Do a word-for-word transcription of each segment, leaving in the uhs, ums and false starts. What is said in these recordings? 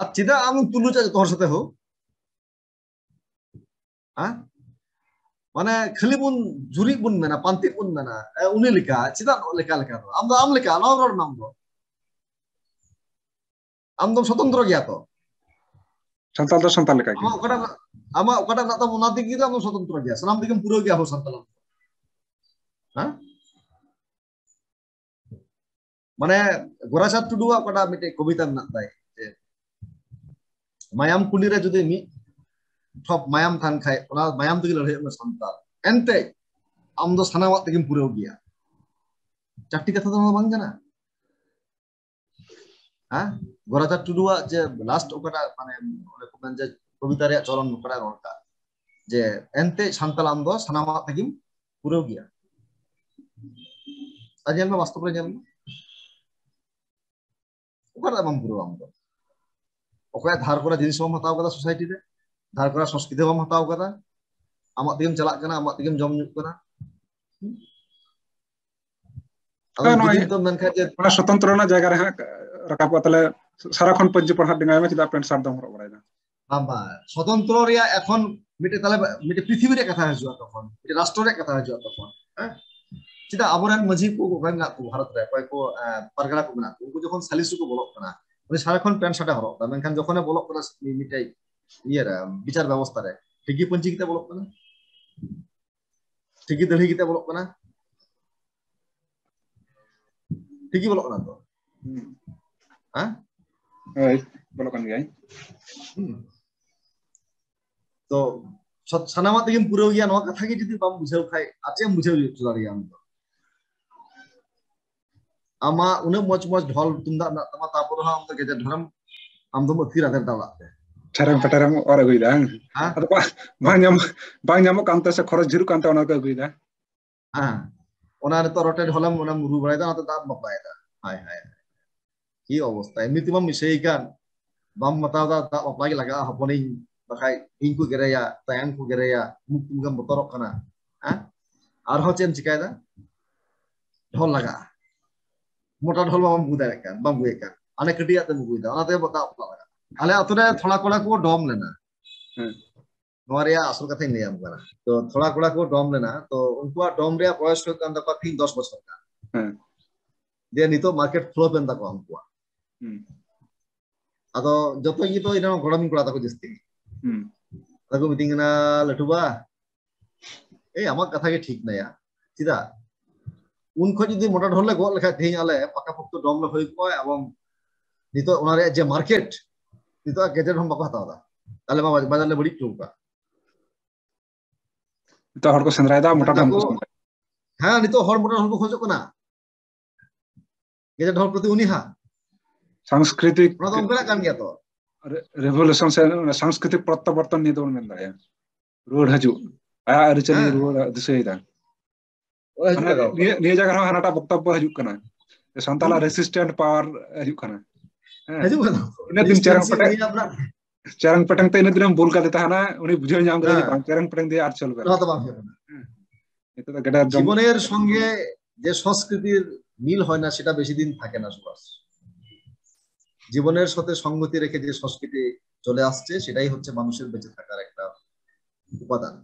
ᱟᱨ ᱪᱮᱫᱟᱜ ᱟᱢ ᱛᱩᱞᱩᱡᱟ ᱡᱚᱛᱚ ᱦᱚᱲ ᱥᱟᱛᱮ ᱦᱳ? ᱦᱮᱸ? ᱢᱟᱱᱮ ᱠᱷᱟᱹᱞᱤ ᱵᱚᱱ ᱡᱩᱨᱤᱜ ᱵᱚᱱ ᱢᱮᱱᱟ, ᱯᱟᱱᱛᱮᱜ ᱵᱚᱱ ᱢᱮᱱᱟ, ᱮ, ᱩᱱᱤ ᱞᱮᱠᱟ, ᱪᱮᱫᱟᱜ ᱱᱚᱜᱼᱚ ᱞᱮᱠᱟ ᱞᱮᱠᱟ ᱫᱚ? ᱟᱢ ᱫᱚ ᱟᱢ ᱞᱮᱠᱟ, ᱟᱞᱚᱢ ᱨᱚᱲ ᱢᱮ ᱟᱢ ᱫᱚ᱾ ᱟᱢ ᱫᱚᱢ ᱥᱚᱛᱚᱱᱛᱨᱚ ᱜᱮᱭᱟ ᱛᱚ᱾ ᱥᱟᱱᱛᱟᱲ ᱫᱚ ᱥᱟᱱᱛᱟᱲ ᱞᱮᱠᱟ ᱜᱮ᱾ ᱟᱢᱟᱜ ᱚᱠᱟᱴᱟᱜ, ᱟᱢᱟᱜ ᱚᱠᱟᱴᱟᱜ ᱢᱮᱱᱟᱜ ᱛᱟᱢ ᱚᱱᱟ ᱫᱤᱠ ᱫᱤᱭᱮ ᱫᱚ ᱟᱢ ᱫᱚᱢ ᱥᱚᱛᱚᱱᱛᱨᱚ ᱜᱮᱭᱟ, ᱥᱟᱱᱟᱢ ᱛᱮᱜᱮᱢ ᱯᱩᱨᱟᱹᱣ ᱜᱮᱭᱟ ᱟᱵᱚ ᱥᱟᱱᱛᱟᱲ᱾ ᱦᱮᱸ? ᱢᱟᱱᱮ ᱜᱳᱨᱟᱪᱟᱸᱫᱽ ᱴᱩᱰᱩᱣᱟᱜ ᱚᱠᱟᱴᱟᱜ ᱢᱤᱫᱴᱮᱡ ᱠᱚᱵᱤᱛᱟ ᱢᱮᱱᱟᱜ ᱛᱟᱭ ᱡᱮ, ᱢᱟᱭᱟᱢ ᱠᱩᱞᱤ ᱨᱮ ᱡᱩᱫᱤ ᱢᱤᱫ ᱴᱷᱚᱯ ᱢᱟᱭᱟᱢ ᱛᱟᱦᱮᱱ ᱠᱷᱟᱡ, ᱚᱱᱟ ᱢᱟᱭᱟᱢ ᱛᱮᱜᱮ ᱞᱟᱹᱲᱦᱟᱹᱭᱚᱜ ᱢᱮ ᱥᱟᱱᱛᱟᱲ, ᱮᱱᱛᱮ ᱟᱢ ᱫᱚ ᱥᱟᱱᱟᱢᱟᱜ ᱛᱮᱜᱮᱢ ᱯᱩᱨᱟᱹᱣ ᱜᱮᱭᱟ᱾ ᱪᱟᱨᱴᱤ ᱠᱟᱛᱷᱟ ᱫᱚ ᱱᱚᱣᱟ ᱵᱟᱝ ᱠᱟᱱᱟ? ᱦᱮᱸ? ᱜᱳᱨᱟᱪᱟᱸᱫᱽ ᱴᱩᱰᱩᱣᱟᱜ ᱡᱮ ᱞᱟᱥᱴ ᱚᱠᱟᱴᱟᱜ, ᱢᱟᱱᱮ, ᱚᱱᱮ ᱠᱚ ᱢᱮᱱ ᱡᱮ ᱠᱚᱵᱤᱛᱟ ᱨᱮᱭᱟᱜ ᱪᱚᱨᱚᱱ ᱚᱠᱟᱴᱟᱜ ᱨᱚᱲ ᱠᱟᱜ ᱡᱮ, ᱮᱱᱛᱮ ᱥᱟᱱᱛᱟᱲ ᱟᱢ ᱫᱚ ᱥᱟᱱᱟᱢᱟᱜ ᱛᱮᱜᱮᱢ ᱯᱩᱨᱟᱹᱣ ᱜᱮᱭᱟ᱾ ᱟᱨ ᱧᱮᱞ ᱢᱮ, ᱵᱟᱥᱛᱚᱵ ᱨᱮ ᱧᱮᱞ ᱢᱮ, ᱚᱠᱟᱴᱟᱜ ᱵᱟᱢ ᱯᱩᱨᱟᱹᱣᱟ ᱟᱢ ᱫᱚ? ᱚᱠᱚᱭᱟᱜ ᱫᱷᱟᱨ ᱠᱚᱨᱟ ᱡᱤᱱᱤᱥ ᱵᱟᱢ ᱦᱟᱛᱟᱣ ᱠᱟᱫᱟ ᱥᱳᱥᱟᱭᱴᱤ ᱨᱮ, ᱫᱷᱟᱨ ᱠᱚᱨᱟ ᱥᱚᱝᱥᱠᱨᱤᱛᱤ ᱵᱟᱢ ᱦᱟᱛᱟᱣ ᱠᱟᱫᱟ, ᱟᱢᱟᱜ ᱛᱮᱜᱮᱢ ᱪᱟᱞᱟᱜ ᱠᱟᱱᱟ, ᱟᱢᱟᱜ ᱛᱮᱜᱮᱢ ᱡᱚᱢ ᱧᱩᱜ ᱠᱟᱱᱟ᱾ ᱟᱫᱚ ᱦᱮᱸ, ᱡᱩᱫᱤ ᱱᱚᱜᱼᱚᱭ ᱫᱚᱢ ᱢᱮᱱᱠᱷᱟᱱ ᱡᱮ ᱚᱱᱟ ᱥᱚᱛᱚᱱᱛᱨᱚ ᱨᱮᱱᱟᱜ ᱡᱟᱭᱜᱟ ᱨᱮ ᱦᱟᱸᱜ ᱨᱟᱠᱟᱵᱚᱜᱼᱟ, ᱛᱟᱦᱞᱮ ᱥᱟᱨᱟᱠᱷᱚᱱ ᱯᱟᱹᱧᱪᱤ ᱯᱟᱲᱦᱟᱴ ᱰᱮᱸᱜᱟᱭ ᱢᱮ, ᱪᱮᱫᱟᱜ ᱯᱮᱱᱴ ᱥᱟᱨᱴ ᱫᱚᱢ ᱦᱚᱨᱚᱜ ᱵᱟᱲᱟᱭᱮᱫᱟ? ᱵᱟᱝ, ᱵᱟᱝ, ᱥᱚᱛᱚᱱᱛᱨᱚ ᱨᱮᱭᱟᱜ ᱮᱠᱷᱚᱱ ᱢᱤᱫᱴᱮᱡ, ᱛᱟᱦᱞᱮ ᱢᱤᱫᱴᱮᱡ ᱯᱨᱤᱛᱷᱤᱵᱤ ᱨᱮᱭᱟᱜ ᱠᱟᱛᱷᱟ ᱦᱤᱡᱩᱜᱼᱟ ᱛᱚᱠᱷᱚᱱ, ᱢᱤᱫᱴᱮᱡ ᱨᱟᱥᱴᱨᱚ ᱨᱮᱭᱟᱜ ᱠᱟᱛᱷᱟ ᱦᱤᱡᱩᱜᱼᱟ ᱛᱚᱠᱷᱚᱱ, ᱦᱮᱸ? ᱪᱮᱫᱟᱜ ᱟᱵᱚᱨᱮᱱ ᱢᱟᱹᱡᱷᱤ ᱠᱚ ᱚᱠᱚᱭ ᱢᱮᱱᱟᱜ ᱠᱚ ᱵᱷᱟᱨᱚᱛ ᱨᱮ, ᱚᱠᱚᱭ ᱠᱚ, ᱮ, ᱯᱟᱨᱜᱟᱱᱟ ᱠᱚ ᱢᱮᱱᱟᱜ ᱠᱚ, ᱩᱱᱠᱩ ᱡᱚᱠᱷᱚᱱ ᱥᱟᱞᱤᱥ ᱨᱮᱠᱚ ᱵᱚᱞᱚᱜ ᱠᱟᱱᱟ, ᱩᱱᱤ ᱥᱟᱨᱟᱠᱷᱚᱱ ᱯᱮᱱᱴ ᱥᱟᱨᱴ ᱮ ᱦᱚᱨᱚᱜ ᱮᱫᱟ, ᱢᱮᱱᱠᱷᱟᱱ ᱡᱚᱠᱷᱚᱱᱮ ᱵᱚᱞᱚᱜ ᱠᱟᱱᱟ ᱢᱤᱫᱴᱮᱡ ᱤᱭᱟᱹ ᱨᱮ, ᱵᱤᱪᱟᱨ ᱵᱮᱵᱚᱥᱛᱷᱟ ᱨᱮ, ᱴᱷᱤᱠ ᱜᱮ ᱯᱟᱹᱧᱪᱤ ᱠᱟᱛᱮ ᱵᱚᱞᱚᱜ ᱠᱟᱱᱟ, ᱴᱷᱤᱠ ᱜᱮ ᱫᱟᱹᱲᱦᱤ ᱠᱟᱛᱮ ᱵᱚᱞᱚᱜ ᱠᱟᱱᱟ, ᱴᱷᱤᱠ ᱜᱮ ᱵᱚᱞᱚᱜ ᱠᱟᱱᱟ ᱛᱚ᱾ ᱦᱩᱸ᱾ ᱦᱮᱸ? ᱦᱳᱭ, ᱵᱚᱞᱚᱜ ᱠᱟᱱ ᱜᱮᱭᱟᱭ᱾ ᱦᱩᱸ᱾ ᱛᱚ ᱥᱟ-, ᱥᱟᱱᱟᱢᱟᱜ ᱛᱮᱜᱮᱢ ᱯᱩᱨᱟᱹᱣ ᱜᱮᱭᱟ, ᱱᱚᱣᱟ ᱠᱟᱛᱷᱟ ᱜᱮ ᱡᱩᱫᱤ ᱵᱟᱢ ᱵᱩᱡᱷᱟᱹᱣ ᱠᱷᱟᱡ, ᱟᱨ ᱪᱮᱫ ᱮᱢ ᱵᱩᱡᱷᱟᱹᱣ ᱦᱚᱪᱚ ᱫᱟᱲᱮᱭᱟᱜᱼᱟ ᱟᱢ ᱫᱚ? ᱟᱢᱟᱜ ᱩᱱᱟᱹᱜ ᱢᱚᱡᱽ ᱢᱚᱡᱽ ᱰᱷᱚᱞ ᱛᱩᱢᱫᱟᱜ ᱢᱮᱱᱟᱜ ᱛᱟᱢᱟ, ᱛᱟᱨᱯᱚᱨ ᱦᱚᱸ ᱟᱢ ᱫᱚ ᱜᱮᱡᱮᱨ ᱰᱷᱚᱞᱮᱢ, ᱟᱢ ᱫᱚᱢ ᱟᱹᱛᱠᱤᱨ ᱟᱫᱮᱨ ᱫᱟ ᱚᱲᱟᱜ ᱛᱮ᱾ ᱪᱷᱮᱨᱮᱢ ᱯᱮᱴᱮᱨᱮᱢ ᱚᱨ ᱟᱹᱜᱩᱭᱮᱫᱟ, ᱦᱮᱸ? ᱦᱮᱸ? ᱟᱫᱚ ᱵᱟᱝ, ᱵᱟᱝ ᱧᱟᱢᱚᱜ, ᱵᱟᱝ ᱧᱟᱢᱚᱜ ᱠᱟᱱ ᱛᱮ ᱥᱮ ᱠᱷᱚᱨᱚᱪ ᱰᱷᱮᱨᱚᱜ ᱠᱟᱱ ᱛᱮ ᱚᱱᱟ ᱠᱚ ᱟᱹᱜᱩᱭᱮᱫᱟ᱾ ᱦᱮᱸ, ᱚᱱᱟ ᱱᱤᱛᱚᱜ ᱨᱚᱴᱮ ᱰᱷᱚᱞᱮᱢ ᱚᱱᱟᱢ ᱨᱩ ᱵᱟᱲᱟᱭᱮᱫᱟ, ᱚᱱᱟᱛᱮ ᱫᱟᱜ ᱵᱟᱯᱞᱟᱭᱮᱫᱟ᱾ ᱦᱟᱭ, ᱦᱟᱭ, ᱦᱟᱭ᱾ ᱪᱮᱫ ᱚᱵᱚᱥᱛᱟ, ᱮᱢᱱᱤ ᱛᱮᱢᱟᱢ ᱤᱥᱟᱹᱭ ᱠᱟᱱ, ᱵᱟᱢ ᱢᱟᱛᱟᱣ ᱫᱟ, ᱫᱟᱜ ᱵᱟᱯᱞᱟ ᱜᱮ ᱞᱟᱜᱟᱜᱼᱟ ᱦᱚᱯᱚᱱᱤᱧ, ᱵᱟᱠᱷᱟᱡ ᱤᱧ ᱠᱚ ᱜᱮᱨᱮᱭᱟ, ᱛᱟᱭᱟᱝ ᱠᱚ ᱜᱮᱨᱮᱭᱟ, ᱢᱩᱠ ᱛᱩᱢ ᱜᱮᱢ ᱵᱚᱛᱚᱨᱚᱜ ᱠᱟᱱᱟ᱾ ᱦᱮᱸ? ᱟᱨᱦᱚᱸ ᱪᱮᱫ ᱮᱢ ᱪᱤᱠᱟᱭᱮᱫᱟ? ᱰᱷᱚᱞ ᱞᱟᱜᱟᱜᱼᱟ᱾ ᱢᱚᱴᱟ ᱰᱷᱚᱞ ᱢᱟ ᱵᱟᱢ ᱟᱹᱜᱩ ᱫᱟᱲᱮᱭᱟᱜ ᱠᱟᱱ, ᱵᱟᱢ ᱟᱹᱜᱩᱭᱮᱫ ᱠᱟᱱ, ᱦᱟᱱᱮ ᱠᱟᱹᱴᱤᱡᱟᱜ ᱛᱮᱢ ᱟᱹᱜᱩᱭᱮᱫᱟ, ᱚᱱᱟᱛᱮ ᱫᱟᱜ ᱵᱟᱯᱞᱟ ᱞᱟᱜᱟᱜᱼᱟ᱾ ᱟᱞᱮ ᱟᱛᱳ ᱨᱮ ᱛᱷᱚᱲᱟ ᱠᱚᱲᱟ ᱠᱚ ᱰᱚᱢ ᱞᱮᱱᱟ᱾ ᱦᱮᱸ᱾ ᱱᱚᱣᱟ ᱨᱮᱭᱟᱜ ᱟᱥᱚᱞ ᱠᱟᱛᱷᱟᱧ ᱞᱟᱹᱭᱟᱢ ᱠᱟᱱᱟ᱾ ᱛᱚ ᱛᱷᱚᱲᱟ ᱠᱚᱲᱟ ᱠᱚ ᱰᱚᱢ ᱞᱮᱱᱟ, ᱛᱚ ᱩᱱᱠᱩᱣᱟᱜ ᱰᱚᱢ ᱨᱮᱭᱟᱜ ᱵᱚᱭᱚᱥ ᱦᱩᱭᱩᱜ ᱠᱟᱱ ᱛᱟᱠᱚᱣᱟ ᱛᱤᱦᱤᱧ ᱫᱚᱥ ᱵᱚᱪᱷᱚᱨ ᱜᱟᱱ᱾ ᱦᱮᱸ᱾ ᱫᱤᱭᱮ ᱱᱤᱛᱚᱜ ᱢᱟᱨᱠᱮᱴ ᱯᱷᱞᱚᱯ ᱮᱱ ᱛᱟᱠᱚᱣᱟ ᱩᱱᱠᱩᱣᱟᱜ᱾ ᱦᱩᱸ᱾ ᱟᱫᱚ ᱡᱚᱛᱚ ᱜᱮ ᱛᱚ ᱤᱧ ᱨᱮᱱ ᱜᱚᱲᱚᱢᱤᱧ ᱠᱚᱲᱟ ᱛᱟᱠᱚ ᱡᱟᱹᱥᱛᱤ᱾ ᱦᱩᱸ᱾ ᱟᱫᱚ ᱠᱚ ᱢᱤᱛᱟᱹᱧ ᱠᱟᱱᱟ, "ᱞᱟᱹᱴᱩ ᱵᱟ, ᱮᱭ ᱟᱢᱟᱜ ᱠᱟᱛᱷᱟ ᱜᱮ ᱴᱷᱤᱠ ᱱᱟᱭᱟ, ᱪᱮᱫᱟᱜ ᱩᱱ ᱠᱷᱚᱱ ᱡᱩᱫᱤ ᱢᱚᱴᱟ ᱰᱷᱚᱞ ᱞᱮ ᱜᱚᱜ ᱞᱮᱠᱷᱟᱡ ᱛᱮᱦᱮᱧ ᱟᱞᱮ ᱯᱟᱠᱟ ᱯᱚᱠᱛᱚ ᱰᱚᱢ ᱞᱮ ᱦᱩᱭ ᱠᱚᱜᱼᱟ, ᱮᱵᱚᱝ ᱱᱤᱛᱚᱜ ᱚᱱᱟ ᱨᱮᱭᱟᱜ ᱡᱮ ᱢᱟᱨᱠᱮᱴ, ᱱᱤᱛᱚᱜ ᱜᱮᱡᱮᱴ ᱦᱚᱸ ᱵᱟᱠᱚ ᱦᱟᱛᱟᱣ ᱮᱫᱟ, ᱛᱟᱦᱞᱮ ᱢᱟ ᱵᱟᱡᱟᱨ ᱞᱮ ᱵᱟᱹᱲᱤᱡ ᱦᱚᱴᱚ ᱠᱟᱜᱼᱟ᱾" ᱱᱤᱛᱚᱜ ᱦᱚᱲ ᱠᱚ ᱥᱮᱸᱫᱽᱨᱟᱭᱮᱫᱟ ᱢᱚᱴᱟ ᱰᱷᱚᱞ ᱠᱚ ᱥᱮᱸᱫᱽᱨᱟᱭᱮᱫᱟ᱾ ᱦᱮᱸ, ᱱᱤᱛᱚᱜ ᱦᱚᱲ ᱢᱚᱴᱟ ᱰᱷᱚᱞ ᱠᱚ ᱠᱷᱚᱡᱚᱜ ᱠᱟᱱᱟ᱾ ᱜᱮᱡᱮᱴ ᱦᱚᱲ ᱯᱨᱚᱛᱤ ᱩᱱᱤ ᱦᱟ᱾ ᱥᱟᱝᱥᱠᱨᱤᱛᱤᱠ ᱚᱱᱟ ᱫᱚ ᱚᱱᱠᱟᱱᱟᱜ ᱠᱟᱱ ᱜᱮᱭᱟ ᱛᱚ᱾ ᱨᱮ-, ᱨᱮᱵᱷᱚᱞᱩᱥᱚᱱ ᱥᱮ ᱚᱱᱟ ᱥᱟᱝᱥᱠᱨᱤᱛᱤᱠ ᱯᱨᱚᱛᱛᱟᱵᱚᱨᱛᱚᱱ ᱱᱤᱭᱮ ᱫᱚᱵᱚᱱ ᱢᱮᱱ ᱫᱟᱲᱮᱭᱟᱜᱼᱟ᱾ ᱨᱩᱣᱟᱹᱲ ᱦᱤᱡᱩᱜ, ᱟᱭᱟᱜ ᱟᱹᱨᱤᱪᱟᱹᱞᱤ ᱦᱮᱸ᱾ ᱨᱩᱣᱟᱹᱲ ᱫᱤᱥᱟᱹᱭᱮᱫᱟ᱾ ᱚᱱᱟ ᱦᱤᱡᱩᱜ ᱢᱟᱱᱮ ᱠᱟᱱᱟ᱾ ᱱᱤᱭᱟᱹ, ᱱᱤᱭᱟᱹ ᱡᱟᱭᱜᱟ ᱨᱮᱦᱚᱸ ᱦᱟᱱᱟᱴᱟᱜ ᱵᱚᱠᱛᱚᱵᱵᱚ ᱦᱤᱡᱩᱜ ᱠᱟᱱᱟ᱾ ᱥᱟᱱᱛᱟᱞᱟᱜ ᱦᱩᱸ᱾ ᱨᱮᱥᱤᱥᱴᱮᱱᱴ ᱯᱟᱣᱟᱨ ᱦᱤᱡᱩᱜ ᱠᱟᱱᱟ᱾ ᱦᱮᱸ᱾ ᱦᱤᱡᱩᱜ ᱠᱟᱱᱟ᱾ ᱤᱱᱟᱹᱜ ᱫᱤᱱ ᱪᱮᱨᱮᱝ ᱨᱮᱥᱤᱥᱴᱮᱱᱥ ᱯᱮᱴᱮᱝ, ᱱᱤᱭᱮ ᱟᱵᱚᱱᱟᱜ ᱪᱮᱨᱮᱝ ᱯᱮᱴᱮᱝ ᱛᱮ ᱤᱱᱟᱹᱜ ᱫᱤᱱᱮᱢ ᱵᱩᱞ ᱠᱟᱫᱮ ᱛᱟᱦᱮᱱᱟ, ᱩᱱᱤ ᱵᱩᱡᱷᱟᱹᱣ ᱧᱟᱢ ᱠᱮᱫᱟ ᱡᱮ ᱦᱮᱸ᱾ ᱵᱟᱝ, ᱪᱮᱨᱮᱝ ᱯᱮᱴᱮᱝ ᱫᱤᱭᱮ ᱟᱨ ᱪᱚᱞ ᱱᱚᱣᱟ ᱫᱚ ᱵᱟᱝ ᱦᱩᱭᱩᱜ ᱠᱟᱱᱟ᱾ ᱦᱮᱸ᱾ ᱱᱤᱛᱚᱜ ᱫᱚ ᱜᱮᱰᱮ ᱡᱚᱢ ᱡᱤᱵᱚᱱᱮᱨ ᱥᱚᱝᱜᱮ ᱡᱮ সংস্কৃতির মিল হয় না, সেটা বেশি দিন থাকে না, সুভাষ। জীবনের সাথে সঙ্গতি রেখে যে সংস্কৃতি চলে আসছে, সেটাই হচ্ছে মানুষের বেঁচে থাকার একটা উপাদান।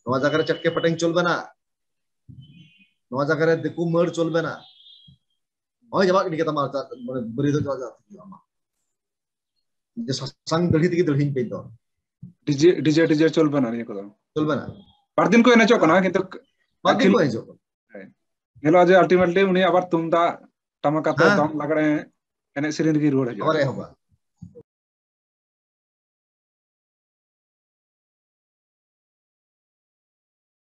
ᱱᱚᱣᱟ ᱡᱟᱭᱜᱟ ᱨᱮ ᱪᱟᱴᱠᱮ ᱯᱟᱴᱮᱝ ᱪᱚᱞᱵᱮ ᱱᱟ, ᱱᱚᱣᱟ ᱡᱟᱭᱜᱟ ᱨᱮ ᱫᱤᱠᱩ ᱢᱟᱹᱲ ᱪᱚᱞᱵᱮ ᱱᱟ᱾ ᱦᱳᱭ, ᱡᱟᱵᱟᱜ ᱜᱤᱰᱤ ᱠᱟᱛᱟᱢᱟ, ᱢᱟᱱᱮ, ᱵᱟᱹᱨᱭᱟᱹᱛ ᱫᱚ ᱪᱟᱞᱟᱜ ᱟᱢᱟ᱾ ᱡᱮ ᱥᱟᱥᱟᱝ ᱫᱟᱹᱲᱦᱤ ᱛᱮᱜᱮ ᱫᱟᱹᱲᱦᱤᱧ ᱯᱮ ᱫᱚ᱾ ᱰᱤᱡᱮ, ᱰᱤᱡᱮ, ᱰᱤᱡᱮ ᱪᱚᱞᱵᱮ ᱱᱟ ᱱᱤᱭᱟᱹ ᱠᱚᱫᱚ᱾ ᱪᱚᱞᱵᱮ ᱱᱟ᱾ ᱵᱟᱨ ᱫᱤᱱ ᱠᱚ ᱮᱱᱮᱡᱚᱜ ᱠᱟᱱᱟ, ᱦᱮᱸ᱾ ᱠᱤᱱᱛᱩ ᱵᱟᱨ ᱫᱤᱱ ᱟᱹᱠᱷᱤᱞ ᱠᱚ ᱮᱱᱮᱡᱚᱜ ᱠᱟᱱᱟ᱾ ᱦᱮᱸ᱾ ᱧᱮᱞᱚᱜᱼᱟ ᱡᱮ ultimately ᱩᱱᱤ ᱟᱵᱟᱨ ᱛᱩᱢᱫᱟᱜ ᱴᱟᱢᱟᱠ ᱟᱛᱮ ᱦᱮᱸ᱾ ᱫᱚᱝ ᱞᱟᱜᱽᱲᱮ ᱮᱱᱮᱡ ᱥᱮᱨᱮᱧ ᱨᱮᱜᱮ ᱨᱩᱣᱟᱹᱲ ᱦᱤᱡᱩᱜᱼᱟ᱾ ᱟᱵᱟᱨ ᱮᱦᱚᱵᱟ᱾